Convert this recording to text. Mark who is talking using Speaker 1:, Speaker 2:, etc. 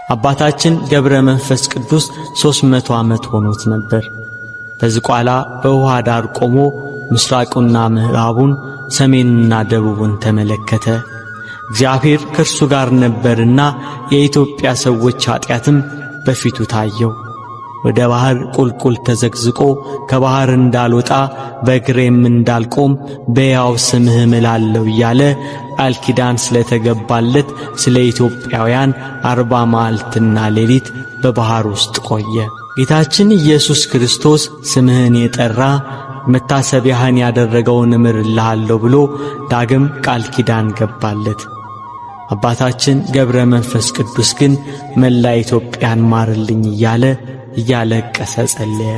Speaker 1: አባታችን ገብረ መንፈስ ቅዱስ 300 ዓመት ሆኖት ነበር። በዝቋላ በውሃ ዳር ቆሞ ምስራቁና ምዕራቡን ሰሜኑና ደቡቡን ተመለከተ። እግዚአብሔር ከእርሱ ጋር ነበርና የኢትዮጵያ ሰዎች ኀጢአትም በፊቱ ታየው። ወደ ባህር ቁልቁል ተዘቅዝቆ ከባህር እንዳልወጣ በእግሬም እንዳልቆም በሕያው ስምህ እምላለሁ እያለ ቃል ኪዳን ስለተገባለት ስለ ኢትዮጵያውያን 40 መዓልትና ሌሊት በባህር ውስጥ ቆየ። ጌታችን ኢየሱስ ክርስቶስ ስምህን የጠራ መታሰቢያህን ያደረገውን እምርልሃለሁ ብሎ ዳግም ቃል ኪዳን ገባለት። አባታችን ገብረ መንፈስ ቅዱስ ግን መላ ኢትዮጵያን ማርልኝ እያለ እያለቀሰ ጸለየ።